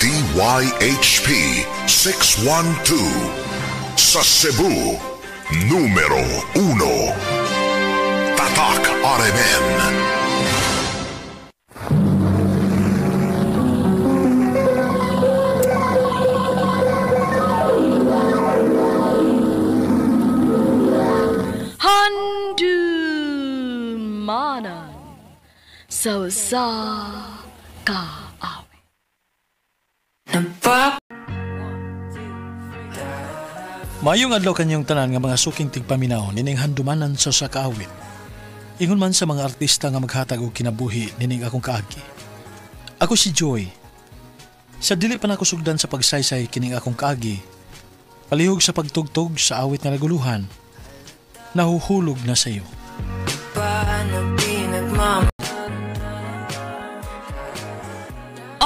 DYHP 612. Sa Cebu, numero 1. Tatak RMN. Handumanan sa usa ka awit. Maayong adlaw kanyong tanan nga mga suking tigpaminaw nining handumanan sa usa ka awit. Ingon man sa mga artista nga maghatag og kinabuhi nining akong kaagi. Ako si Joy. Sa dili pa nako sugdan sa pagsaysay kining akong kaagi, palihog sa pagtugtog sa awit nga naguluhan, nahuhulog na sa iyo.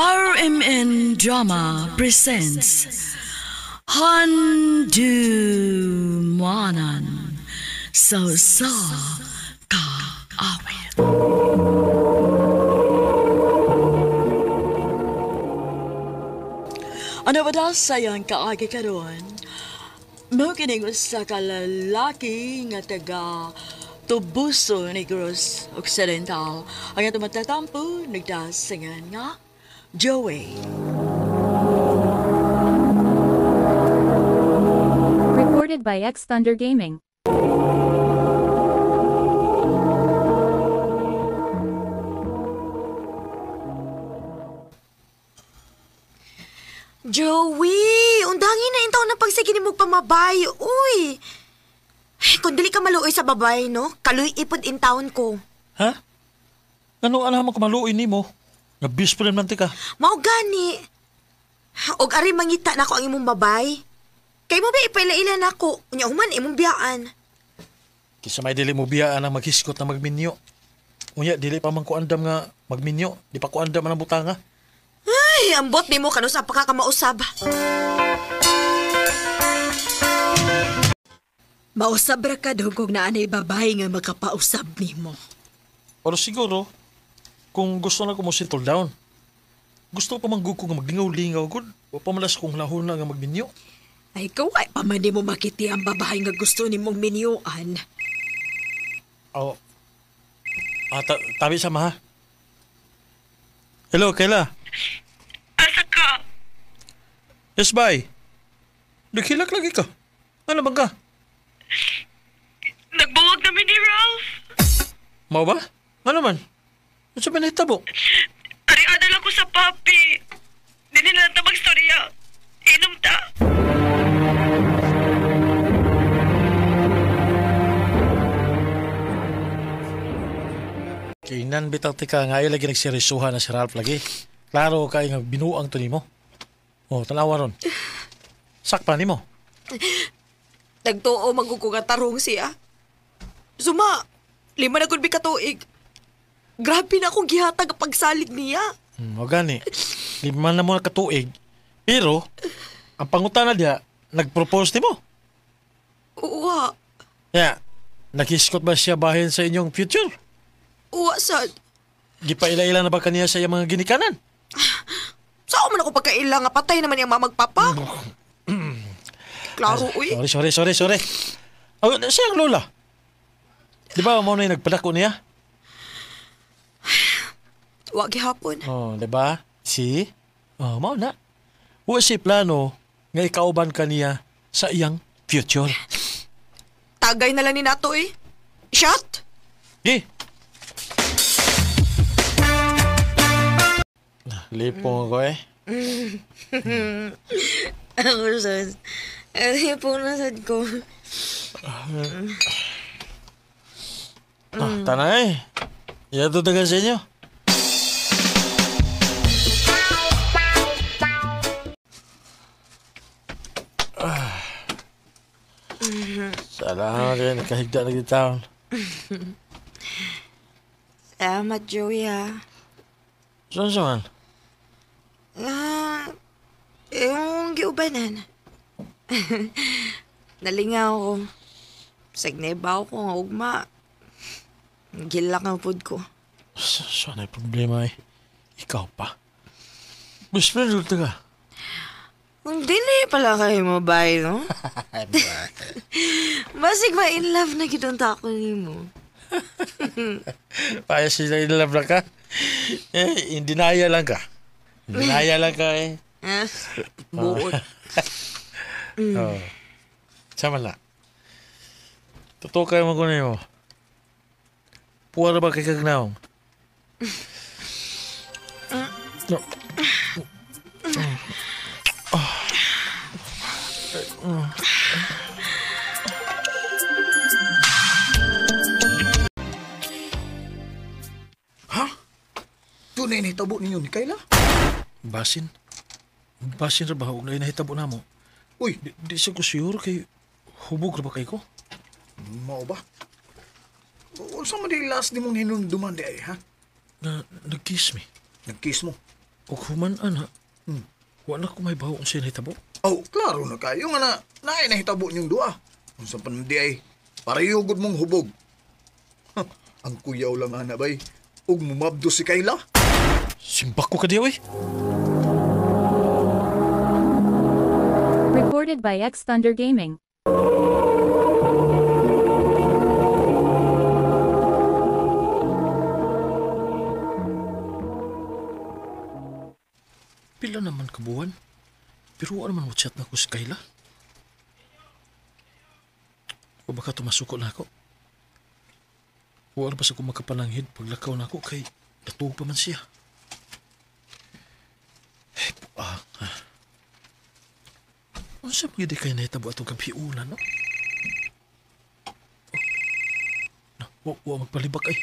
RMN Drama presents Handumanan sa usa ka awit. Ano ba daw sayang kaagi karon? Mao kining usa ka lalaki nga taga Tubuso, Negros Occidental. Ang atong matatampo nagdasingan nga Joey. Recorded by X Thunder Gaming. Joey, undangin na intaw na pagsige ni mo pamabay. Uy! Kung dili ka maluoy sa babay, no? Kaluy ipod in town ko. Ha? Ano alam mo kamaluoy nimo? Nga best friend man ti ka. Mao gani. Og ari mangita nako ang imong babay. Kay mo ba ipaila-ila nako? Unya human imong biyaan. Kisa may dili mo biyaan ang maghiskot na magminyo. Unya dili pa man ko andam nga magminyo, di pa ko andam ang butanga. Ay, ambot nimo kanus-a pa ka kamausab. Mausab ra ka dugog na anay babae nga makapausab nimo. Pero siguro, kung gusto na ko mo settle down, gusto pa man gud ko nga maglingaw-lingaw gud. Wa pa malas kong lahon na nga magminyo. Ay, ikaw ay pa man di mo makiti ang babae nga gusto nimong minyuan. Oh. Tabi sa maha. Hello, Kayla. Asa ka? Yes, bye. Naghilak lagi ka. Ano bang ka? Nagbuwag namin ni Ralph. Mao ba? Ano man? Ano sa pinahitabo? Ari-ada lang ko sa papi. Dili na lang ta magstorya. Inom ta. Kainan bitaw tika nga ay lagi nagseryosohan na si Ralph lagi. Klaro kay nga binuang to nimo. Oh, tanawa ron. Sakpa nimo. Nagtuo man gud ko nga tarong siya. Suma, 5 na gud mi ka tuig. Grabe na akong gihatag ang pagsalig niya. O gani. 5 na mo katuig. Pero ang pangutana diha, nagpropose nimo. Uwa. Ya, naghiskot ba siya bahin sa inyong future? Uwa sad. Gipaila-ila na ba kaniya sa iyang mga ginikanan? Saan man ako pagkaila nga patay naman iyang mamagpapa? Klaro, uy. Sorry. Oh, siya ang lola. Di ba mo na yung nagpadako niya? Wa gihapon. Oh, di ba? Si? Oh, mao na. Wa si plano nga ikauban ka niya sa iyang future. Tagay na lang ni nato eh. Shot! Gi! Lipong ko eh. Ako sad. Lipong na sad ko. Tanay. Ito taga sa inyo. Salamat rin. Nakahigda na kita. Salamat, Joey, ha. Saan saan? Yung giubanan. Nalingaw ko. Sagneba ko nga ugma. Gilak ang food ko. Saan ay problema eh? Ikaw pa. Best friend, ka. Kung dili pala kayo mo, bye, no? Basig ba in love na gidunta ako nimo? Paya sila in love na ka. Eh, in denial lang ka. In denial lang ka eh. Buot. Oh. Sama na. Totoo kayo mo kunin mo. Puwa na ba kay kagnaong? No. Ha? Tunay na hitabo ninyo ni Kayla? Basin? Basin ra ba? Huwag na inahitabo na mo. Uy! Di siya ko sure kay hubog ra ba kay ko? Mao ba? Unsa man di last ni mong hinumduman di ay, ha? Na, nag-kiss mi. Nag-kiss mo? Og human, ana. Wala ko may bawo unsa nahitabo. Oh, klaro na kayo nga na naay nahitabo niyong duha. Unsa pa man di ay, pareho gud mong hubog. Ha, ang kuyaw lang ana bay. Ug mumabdo si Kayla. Simbak ko ka diya, oy. Recorded by X Thunder Gaming. Pila naman kabuan. Pero wala naman mo-chat na ko si Kayla. O baka tumasuko na ako. Wala pa sa ko makapalanghid paglakaw na ako kay natuog pa man siya. Eh, buang. Unsa man gyud kay nahitabo atong gabiuna, no? Oh. Na, wa magpalibak ay.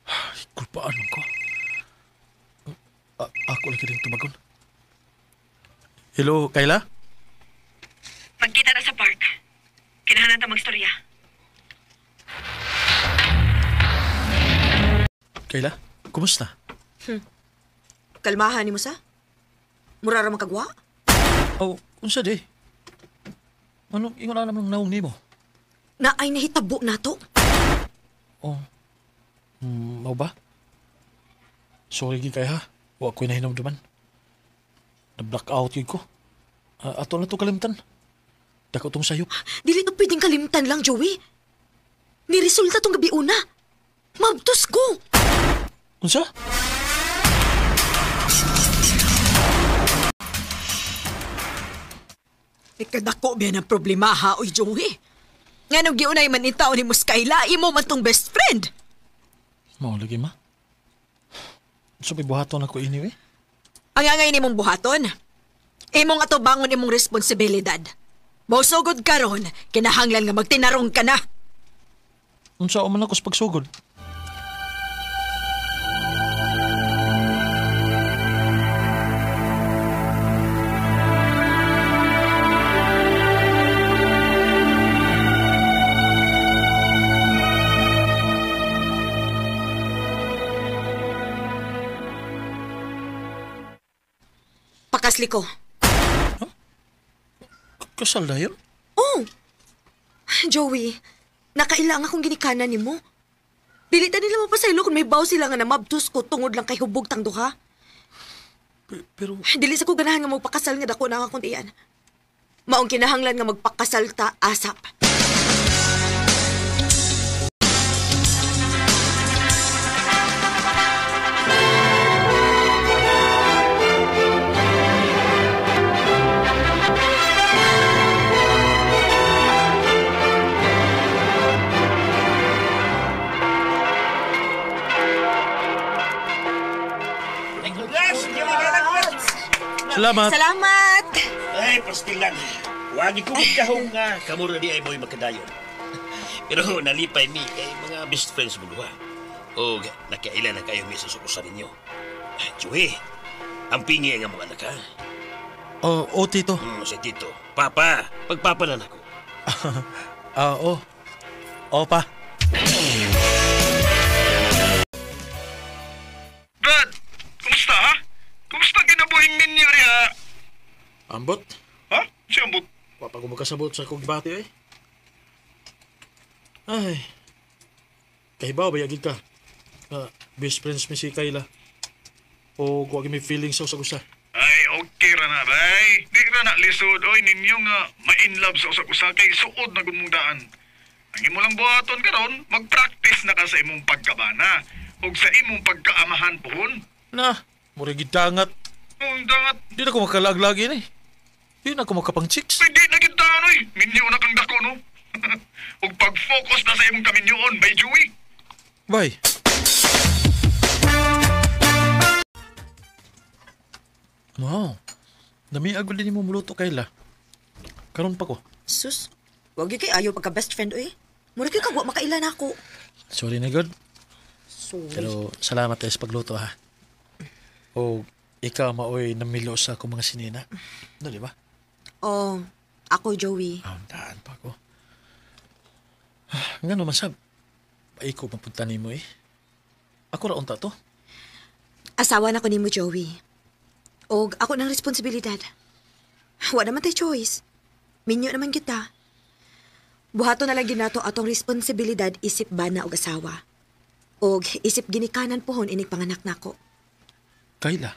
Ay, kulpaan man ko. Ako lagi din tumagon. Hello, Kayla? Magkita na sa park. Kinahanan ta magstorya. Kayla, kumusta? Kalmahan ni mo sa? Mura ra makagwa? Oh, unsa di? Anong ingon na naman naong nimo? Na ay nahitabo na to. Oh. Mao ba? Sorry gid kay ha. Wa ko'y nahinumduman. Na-blackout yun ko. Ato na to kalimtan. Dako tong sayop. Dili to pwedeng kalimtan lang, Joey. Niresulta tong gabi una. Mabtos ko. Unsa? Ikadako biya ng problema ha, oy Joey. Nga nung giunay man itaw ni Muskayla, imo man tong best friend. Mao lagi ma. So may buhaton ako anyway. Ang angay nimong buhaton. Imong atubangon imong responsibilidad. Mosugod karon, kinahanglan nga magtinarong ka na. Unsa man ako sa pagsugod? Pakasli ko. Huh? Kasal na yun? Oh! Joey, nakailang akong ginikanan nimo. Dili ta nila mapasaylo kung may baw sila nga namabtos ko tungod lang kay hubog tang duha. Pero... Dili sa ko ganahan nga magpakasal nga dako na akong tiyan. Maong kinahanglan nga magpakasal ta asap. Salamat. Salamat. Ay, pastilan. Wagi ko magkahong nga. Kamura di ay mo'y makadayon. Pero nalipay mi kay mga best friends mo duha. O nakailan na kayo mi sa sukusan ninyo. Joey, ang pingi nga mga anak ha? Oo, tito. Si tito. Papa, pagpapanan ako. Oo. Oo pa. Brad, kumusta ha? Kumusta kinabuhing ninyo riya? Ambot? Ha? Si ambot? Wapa ko magkasabot sa kong bati eh. Ay. Kahibaw ba yagid ka? Best friends mi si Kayla. O kuwag may feelings sa usa. Ay, okay ra na, bay. Di ra na lisod, oy, ninyo nga ma-inlove sa usag-usa kay suod na gud mong daan. Ang imo lang buhaton karon, mag-practice na ka sa imong pagkabana ug sa imong pagkaamahan puhon. Na, murag gidangat. Ang dangat. Di na ko makalaglag ini. Di na ko makapang chicks. Ay, di na gid daan, oy. Minyo na kang dako, no? Ug pag-focus na sa imong kaminyoon, bay Joey. Bye. Wow. Nami agad din mo muluto, Kayla. Karon pa ko. Sus, wag gyud kay ayo pagka best friend oy. Mura gyud kag wa makailan ako. Sorry na god. Sorry. Pero salamat tayo sa pagluto ha. O ikaw maoy namilo sa akong mga sinina. No, di ba? Oh, ako Joey. Ah, daan pa ko. Nga naman sab. Paiko mapunta nimo eh. Ako ra unta to. Asawa na ko nimo Joey. Og ako nang responsibilidad. Wa naman tay choice. Minyo naman kita. Buhaton na lang ginato atong responsibilidad isip bana og asawa. Og isip ginikanan pohon inig panganak nako. Kayla.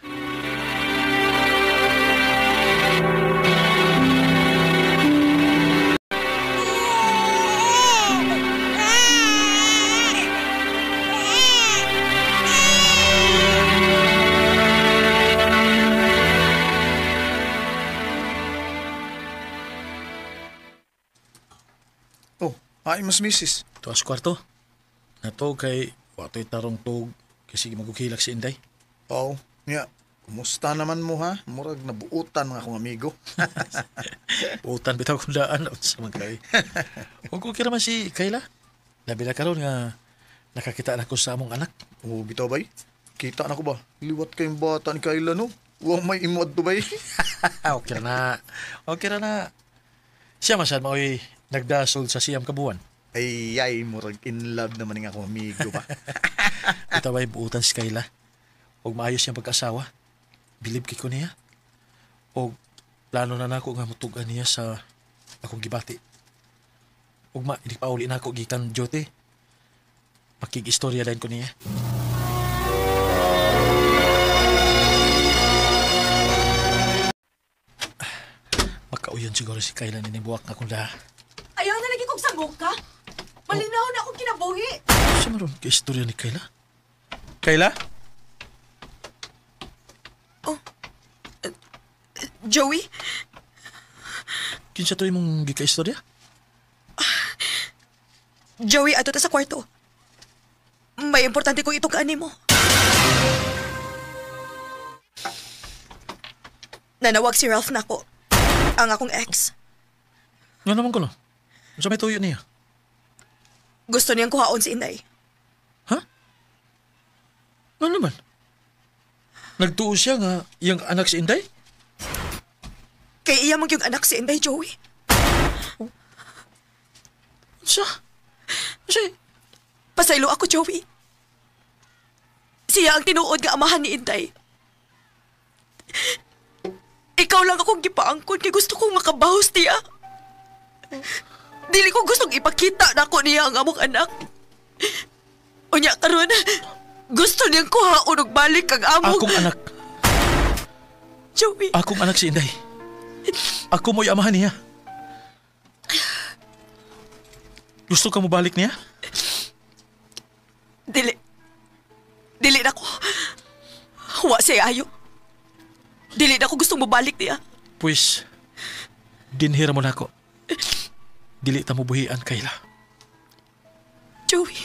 Oh, ay mas misis. Tuas kwarto. Nato kay watoy tarong tug kasi magukilak si Inday. Oo, nya. Kumusta naman mo ha? Murag nabuutan mga akong amigo. Buutan bitaw kong daan sa man kay. Ug okay raman si Kayla. Labi na karon nga nakakita na ko sa among anak. Oh, bitaw bay. Kita na ko ba? Liwat kayong bata ni Kayla no. Wa may imo adto bay. Okay ra na. Okay ra na. Siya man sad maoy nagdasol sa siyam kabuan. Ay, ay, murag in love naman nga akong amigo ba. Bitaw bay buutan si Kayla. Og maayos siyang pag-asawa. Bilib kay ko niya. Og plano na nako nga mutugan niya sa akong gibati. Ugma, hindi pa uli nako gikan duty. Makig-istorya din ko niya. Makauyon siguro si Kayla ninibuwak nga akong laha. Ayaw na lagi kong samok ka. Malinaw na akong kinabuhi. Sa maroon ka istorya ni Kayla? Kayla? Joey? Kinsa to imong gika-istorya? Joey, ato ta sa kwarto. May importante kong itukaan nimo. Nanawag si Ralph nako. Ang akong ex. Nga naman ko no? Sa may tuyo niya? Gusto niyang kuhaon si Inday. Ha? Nga naman? Nagtuo siya nga iyang anak si Inday? Kay iya man yung anak si Inday, Joey. Siya? Siya? Pasaylo ako, Joey. Siya ang tinuod nga amahan ni Inday. Ikaw lang akong gipaangkon kay gusto kong makabahos niya. Dili ko gustong ipakita na ako niya ang among anak. Unya karon, gusto niyang kuhaon og balik ang among... Akong anak. Joey. Akong anak si Inday. Ako mo'y amahan niya. Gusto ka mo balik niya? Dili. Dili na ko. Wa siya ayo. Dili na ko gustong mobalik niya. Pues, dinhira mo na ako. Dili ta mo buhian, Kayla. Joey,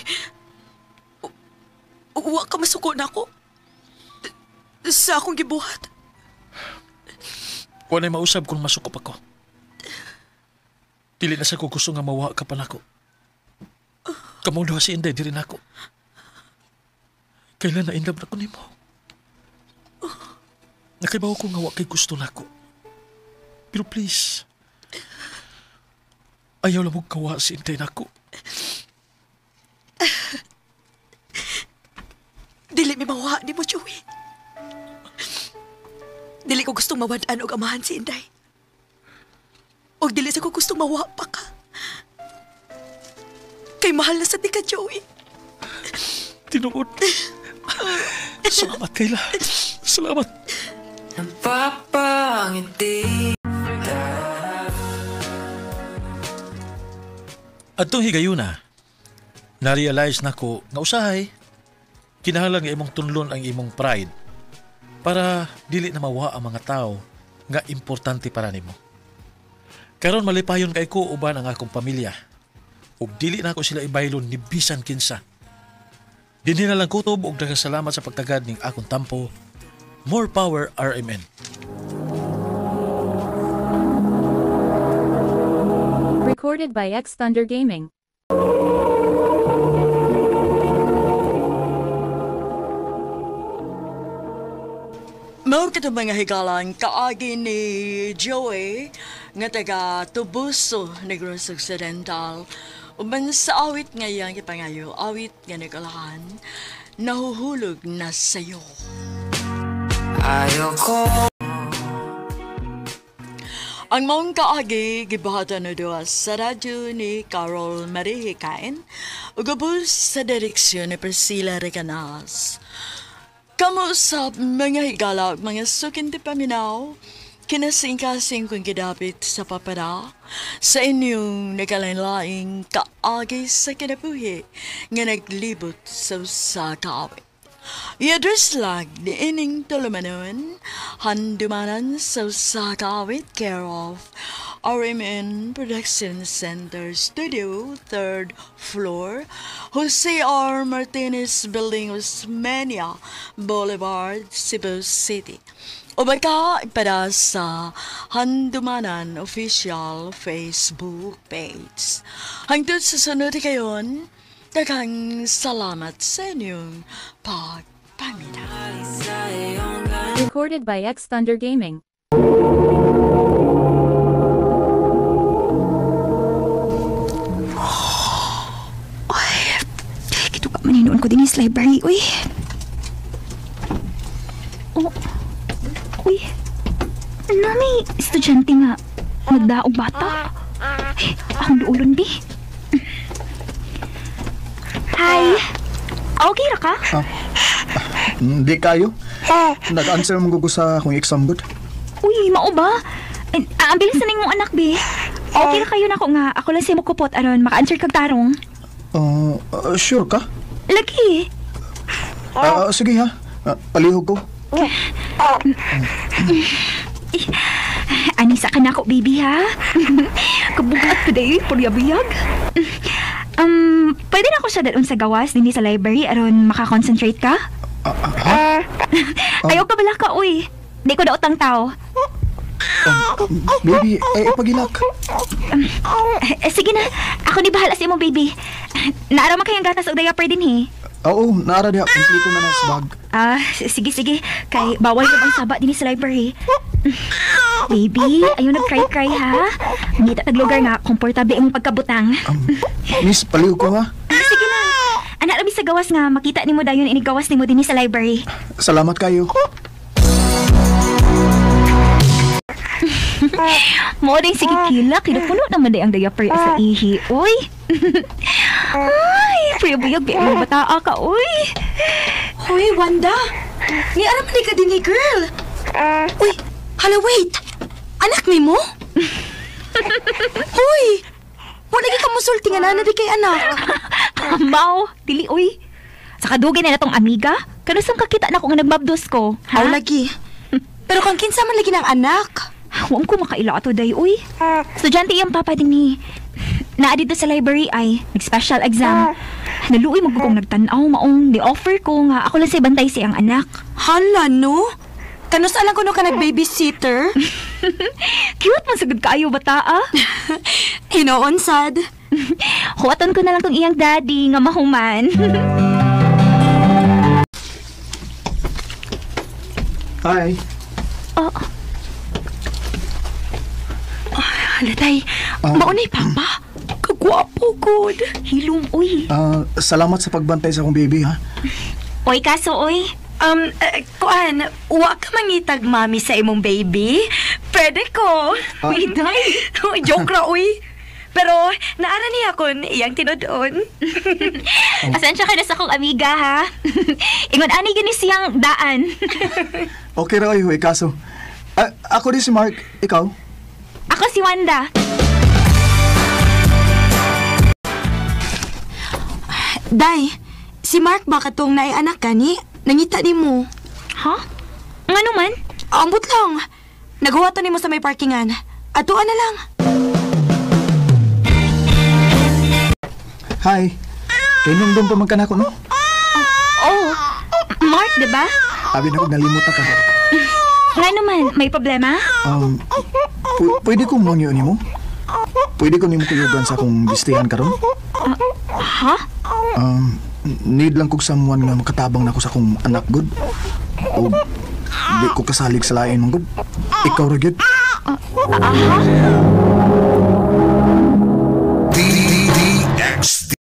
wa ka masuko na ako. Sa akong gibuhat. Wa na'y mausab kung masukop ako. Dili na sa ko gusto nga mawa ka pa nako. Kamong duha si Inday, diri nako. Kailan na inlove na ko nimo? Nakaibaw ko nga wa kay gusto nako. Pero please, ayaw lang mong kawa si Inday nako. Dili mi mawa ni mo, Joey. Dili ko gustong mawad-an og amahan si Inday. Og dili sa ko gustong mawa pa ka. Kay mahal na sa di ka, Joey. Tinuod. Salamat, Kayla. Salamat. Napapangiti. Adtong higayuna, na-realize nako nga usahay kinahanglan nga imong tunlon ang imong pride para dili na mawa ang mga tao nga importante para nimo. Karon malipayon kay ko uban ang akong pamilya. Ug dili na ako sila ibaylon ni bisan kinsa. Dinhi na lang kutob og daghang salamat sa pagtagad ning akong tampo. More power RMN. Recorded by X Thunder Gaming. Mao kato mga higalan kaagi ni Joey nga taga Tubuso, Negros Occidental. Uban sa awit nga iyang ipangayo, awit nga nagalahan, nahuhulog na sayo. Ayoko. Ang maong kaagi gibahatan na duha sa radyo ni Carol Marie Hikain ug ubos sa direksyon ni Priscilla Recanas. Kamo sa mga higala ug mga sukin ti paminaw, kinasingkasing kong gidapit sa papara sa inyong nagkalain-laing kaagi sa kinabuhi nga naglibot sa usa ka awit. I-address lang ni ining tulumanon, handumanan sa usa ka awit, care of RMN Production Center Studio, 3rd floor, Jose R. Martinez Building, Osmeña Boulevard, Cebu City. O baka para sa Handumanan official Facebook page. Hangtod sa sunod kayon, daghang salamat sa inyong pagpaminaw. Recorded by X Thunder Gaming. Ay, kituka man hinuon ko din sa library, uy. Oh, uy. Nami, estudyante nga. Nagdaog bata. Ay, akong duulon, bi. Hi. Okay ra ka? Hindi kayo. Nag-answer mo ko sa akong exam good. Uy, mao ba? Ang bilis na niyong anak, bi. Okay ra kayo nako nga. Ako lang si mukupot aron maka-answer kag tarong. Sure ka? Lagi. Sige ha. Palihog ko. Anisa ka na ako, baby, ha? Kabugat pa day, purya-biyag. Pwede na ako siya dalon sa gawas dinhi sa library aron makakonsentrate ka? Ha? Ayaw ka bala ka, uy. Di ko daotang tao. Baby, ay pagilak. Sige na, ako ni bahala sa imong baby. Naara man kayang gatas og diaper dinhi. Oo, naara diha. Kompleto na na sa bag. Sige, sige. Kay bawal na bang saba dinhi sa library. Baby, ayaw nag-cry-cry ha. Ngita tag lugar nga, komportable imong pagkabutang. Miss, palihog ko ha. Sige lang. Anak rami sa gawas nga, makita nimo dayon inigawas nimo dinhi sa library. Salamat kayo. Mo rin sige kila, kinupuno naman day ang diaper sa ihi. Uy. Ay, puyabuyag di mo bataa ka, uy. Hoy, Wanda. Ni aram ni ka dinhi, girl. Uy, hala wait. Anak ni mo? Hoy. Wala gyud ka musulti nga naa di kay anak. Mao, dili uy. Sa kadugay na natong amiga, kanusang kakita na ko nga nagmabdos ko. Ha? Aw lagi. Pero kung kinsa man lagi ng anak. Huwag ko makaila ato day, uy. Estudyante iyang papa din ni. Naa dito sa library ay, nag-special exam. Naluoy mo kong nagtan-aw maong ni-offer ko nga ako lang sa bantay sa iyang anak. Hala no? Kanus alang ko no ka nag-babysitter? Cute man sagud kaayo bata ah. Hinoon sad. Huwaton ko na lang tong iyang daddy nga mahuman. Hi. Oh. Hala tay, maunay papa. Kagwapo gud. Hilom uy. Salamat sa pagbantay sa akong baby ha. Oy kaso oy. Kuan, wa ka mangitag mami sa imong baby? Pwede ko. Uy, day. Joke ra uy. Pero naara niya kon iyang tinud-on. Asensya ka na sa akong amiga ha. Ingon ani gani siyang daan. Okay ra oy, kaso. Ako din si Mark. Ikaw? Ako si Wanda. Day, si Mark ba katong naay anak kani? Nangita ni mo. Ha? Ngano man? Ambot lang. Naghuwatan nimo sa may parkingan. Atuan na lang. Hi. Kay nung pa man ka nako, no? Oh, Mark, di ba? Abi na kog nalimot na ka. Ngano man, may problema? Pwede kong mangyo nimo? Pwede ko nimo kuyugan sa akong bistihan karon? Ha? Need lang kog someone nga makatabang nako sa akong anak gud. O di ko kasalig sa lain man gud. Ikaw ra gyud. Aha? DDXD.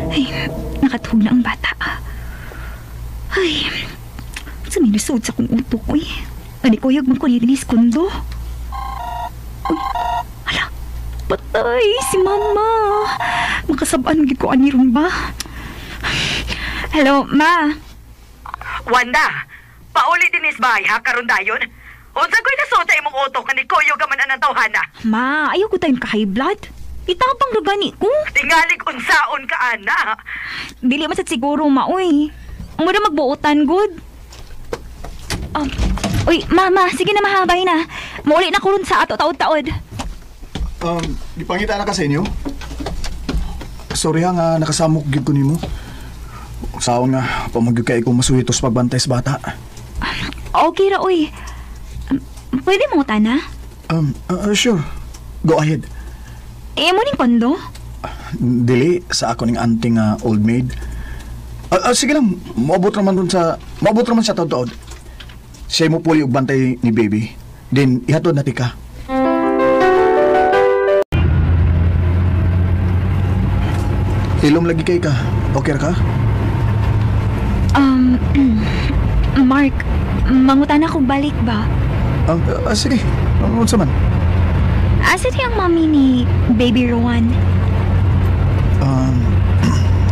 Ay, nakatuhog na ang bata. Ay, sa may nasud sa akong utok, uy. Ani kuyog man ko ni Denise Kondo. Uy, ala, patay si mama. Makasabaan gid ko ani ron ba? Hello, ma. Wanda, pauli dinis bahay ha karon dayon. Unsa ko'y nasuot sa imong utok nga ni kuyog ka man anang tawhana? Ma, ayaw ko tayong ka-high blood. Itabang ra gani ko. Tingalig unsaon ka ana. Dili man sad siguro, ma, uy. Mura magbuotan, good. Uy, mama, sige na mahabay na. Mauli na ko ron sa ato taod-taod. Gipangita na ka sa inyo? Sorry ha nga nakasamok gyud ko nimo. Saon nga pamagyud kay ko masuhitos pagbantay sa bata. Okay ra, uy. Pwede mo na? Sure. Go ahead. Eh, mo ning kondo? Dili sa ako ning auntie nga old maid. Sige lang, moabot naman dun sa moabot naman sa taod-taod. Siya mo puli og bantay ni baby. Then ihatod na tika. Hilom lagi kay ka. Okay ra ka? Mark, mangutan ako balik ba? Sige. Unsa man? Asa di ang mami ni Baby Rowan?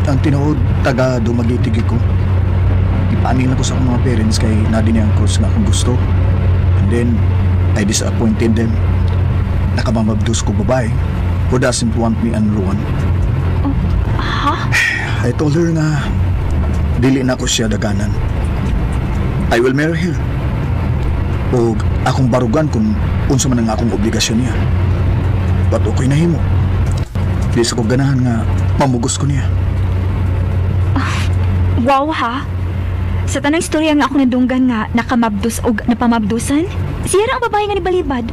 Ang tinuod, taga Dumaguete gyud ko. Ipanin ako sa akong mga parents kay na din ang course nga akong gusto. And then, I disappointed them. Nakamamabdos ko babae who doesn't want me and Rowan. Ha? I told her nga, dili na ko siya daganan. I will marry her. O akong barugan kung unsa man ang akong obligasyon niya. But okay na himo. Di sa ko ganahan nga mamugos ko niya. Wow ha? Sa tanang istorya nga ako nadunggan nga nakamabdos og napamabdusan, siya ra ang babae nga ni Balibad.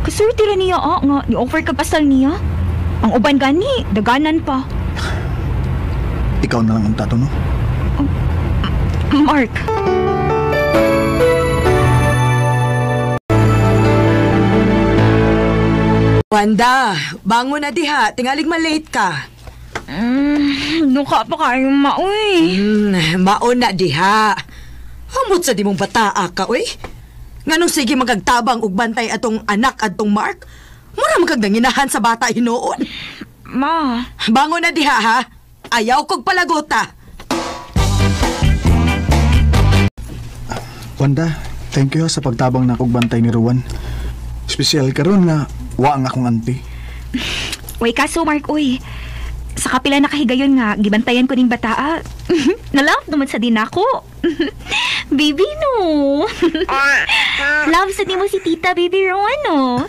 Kasurti ra niya nga ni-offer kag kasal niya. Ang uban gani, daganan pa. Ikaw na lang ang tato, no? Mark. Wanda, bangon na diha. Tingalig malate ka. Duka pa kayo, maoy. Maon na diha. Hamot sa di mong bataa ka, uy. Nganong sige magagtabang og bantay atong anak adtong Mark? Mura magkagdanginahan sa bata hinuon. Ma. Bangon na diha, ha? Ayaw kog palagota. Wanda, thank you sa pagtabang na kog bantay ni Rowan. Espesyal karon nga wa ang akong auntie. Way kaso, Mark, uy. Sa kapila nakahigayon nga, gibantayan ko ning bataa. Nalove naman sa din ako. Baby, no. Love sa di mo si Tita, Baby Rowan, no.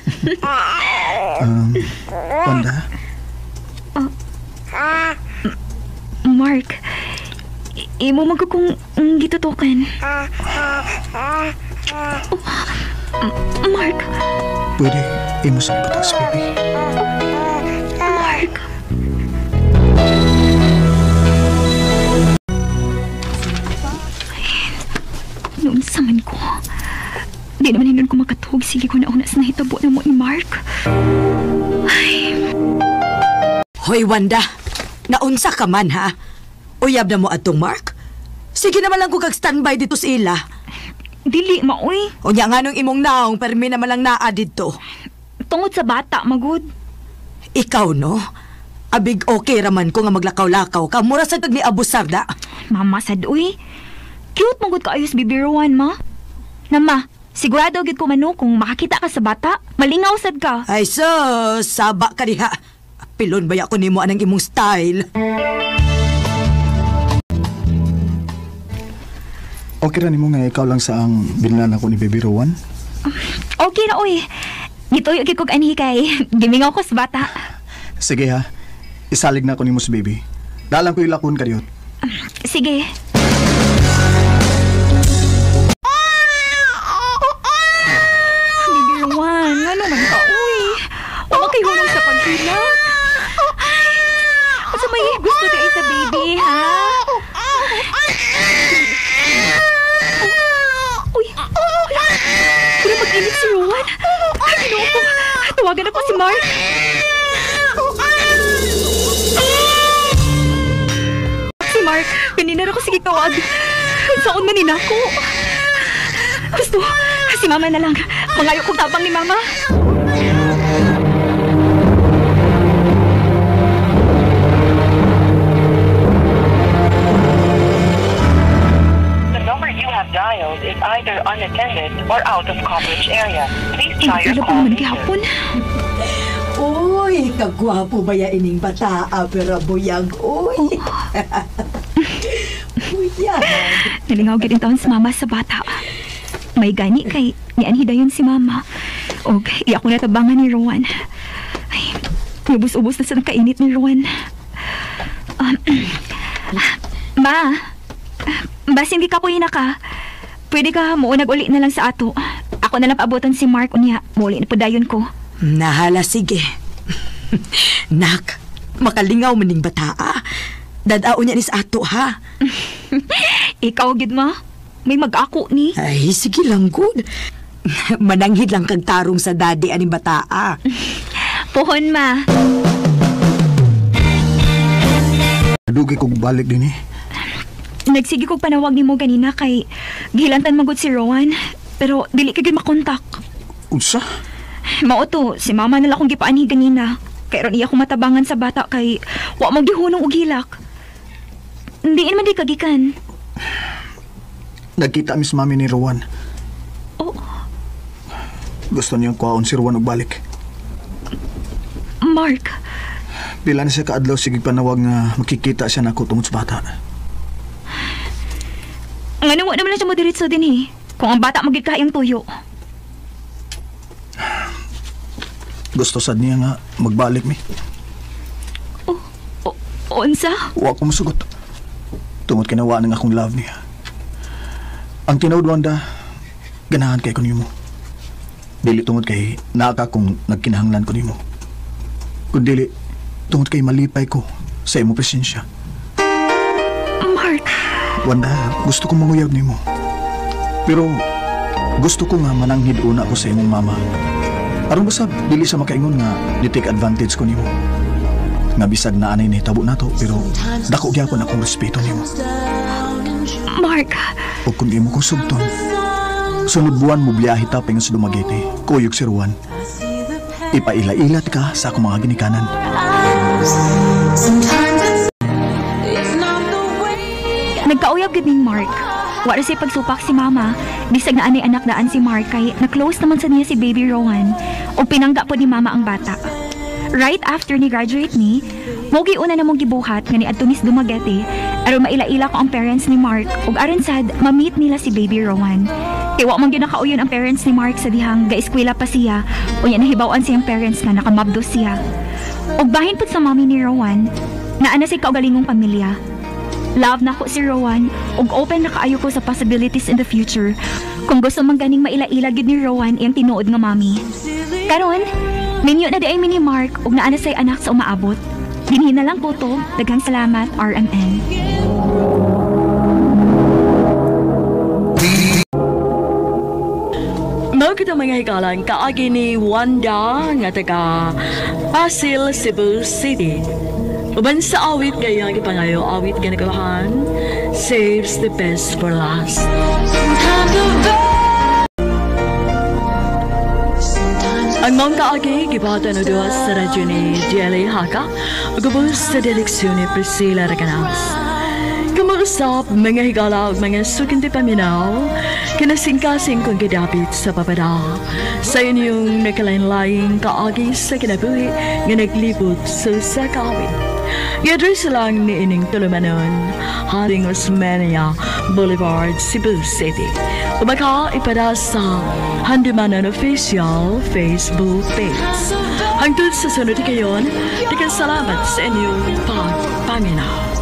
Wanda? Mark, imo man ko kung gitutukan. Oh, Mark. Pwede, imo sa ibutang si baby. Mark. Noon sa man ko. Di naman hinon ko makatuog. Sige ko na una sa nahitabo na mo ni Mark. Ay. Hoy, Wanda. Naunsa ka man, ha? Uyab na mo atong Mark? Sige naman lang ko kag-standby dito sa ila. Dili, maoy. Unya nga nung imong naong, permi naman lang naa dito. Tungod sa bata, magud. Ikaw, no? Abig okay raman ko nga maglakaw-lakaw ka. Mura sa kag ni abusar da. Mama sad uy. Cute mo gud kaayo si Baby Rowan, ma. Na ma, sigurado gid ko mano kung makakita ka sa bata, malingaw sad ka. Ay so, saba ka diha. Pilon ba ako nimo anang imong style? Okay ra nimo nga ikaw lang sa ang binlan ako ni Baby Rowan? Okay ra uy. Gituyo gid kog anhi kay gimingaw ko sa bata. Sige ha. Isalig na ako nimo si baby. Dalang ko ilakon ka diyot. Sige. Baby Rowan, ano man ka uy? Wa kay hunong sa paghilak. Asa may gusto di ay sa baby, ha? Uy, wala. Pero mag-init si Rowan. Ay, Ginoo ko. Tawagan ako si Mark. Si Mark, kanina ra ko sige tawag. Saan man ni nako? Gusto, si Mama na lang. Mangayo kong tabang ni Mama. The number you have dialed is either unattended or out of coverage area. Please try your Ilog call naman later. gihapon. Uy, kagwapo ba ya ining bata, pero buyag, uy. Buyag. Nalingaw gid taon si Mama sa bata. May gani kay nianhi dayon si Mama. Og iya ko natabangan ni Rowan. Ay, ubos-ubos na sa nakainit ni Rowan. Ma, basin di ka po ka. Pwede ka muunag uli na lang sa ato. Ako na lang paabotan si Mark unya. Muli na po dayon ko. Nahala, sige. Nak, makalingaw maning bataa. Dadao niya ni sa ato, ha? Ikaw, gid ma. May mag-ako ni. Ay, sige lang, good. Mananghid lang kag tarong sa daddy aning bataa. Pohon, ma. Dugi kog balik din eh. Nagsige kog panawag nimo ganina kay gihilantan magud si Rowan. Pero dili ka gid makontak. Unsa? Mao to, si mama na lang akong gipaanhi ganina. Kay ron iya ko matabangan sa bata kay wa mo gihunong og hilak. Hindi man di kagikan. Nagkita mis mami ni Rowan. Oh. Gusto niyang kuhaon si Rowan og balik. Mark. Pila na siya kaadlaw sige panawag nga makikita siya nako tungod sa bata. Ngano wa naman na siya mo diretso din eh. Kung ang bata magid kahayang tuyo. Gusto sad niya nga magbalik mi. Oh, unsa? Wa ko mosugot. Tungod kay nawa nang akong love niya. Ang tinuod, Wanda, ganahan kay ko nimo. Dili tungod kay naa ka kung nagkinahanglan ko nimo. Kun dili tungod kay malipay ko sa imong presensya. Mark. Wanda, gusto ko manguyab nimo. Pero gusto ko nga mananghid una ko sa imong mama. Aron basta dili sa makaingon nga ni-take advantage ko nimo. Nga bisag na anay nahitabo nato pero dako gyapon akong respeto nimo. Mark. O kung imo kong sugton, sunod buwan mo biyahe ta paingon sa Dumaguete, kuyog si Ruan. Ipaila-ilat ka sa akong mga ginikanan. Nagkauyab gid ning Mark. Wa ra siya pagsupak si Mama. Bisag na anay anak daan si Mark kay na-close naman sa niya si Baby Rowan. O pinangga po ni Mama ang bata. Right after ni graduate ni, mo giuna na mong gibuhat nga niadto mis Dumaguete aron maila-ila ko ang parents ni Mark ug aron sad ma-meet nila si Baby Rowan. Kay wa man gyud nakauyon ang parents ni Mark sa dihang gaeskwela pa siya unya nahibaw-an siyang parents nga nakamabdo siya. Ug bahin pud sa mommy ni Rowan, naa na say kaugalingong pamilya. Love na ko si Rowan ug open na kaayo ko sa possibilities in the future. Kung gusto man ganing maila-ila gid ni Rowan iyang tinuod nga mami. Karon, minyo na di ay mini Mark ug naa na say anak sa umaabot. Dinhi na lang po to. Daghang salamat, RMN. Mao kita mga hikalan kaagi ni Wanda nga taga Pasil, Cebu City. Uban sa awit kayo ang ipangayo, awit ka nagulahan, saves the best for last. Ang maong kaagi, gibata na duha sa radyo ni Jelly Haka, ug ubos sa direksyon ni Priscilla Raganas. Kumuusap, mga higala ug mga suking paminaw, kinasingkasing kong gidapit sa papada. Sa inyong nakalain-laing kaagi sa kinabuhi nga naglibot sa usa ka awit. I-address lang ni ining tulumanon, Haring Osmeña Boulevard, Cebu City. O baka ipada sa Handumanan Official Facebook page. Hangtod sa sunod kayon, daghang salamat sa inyong pagpaminaw.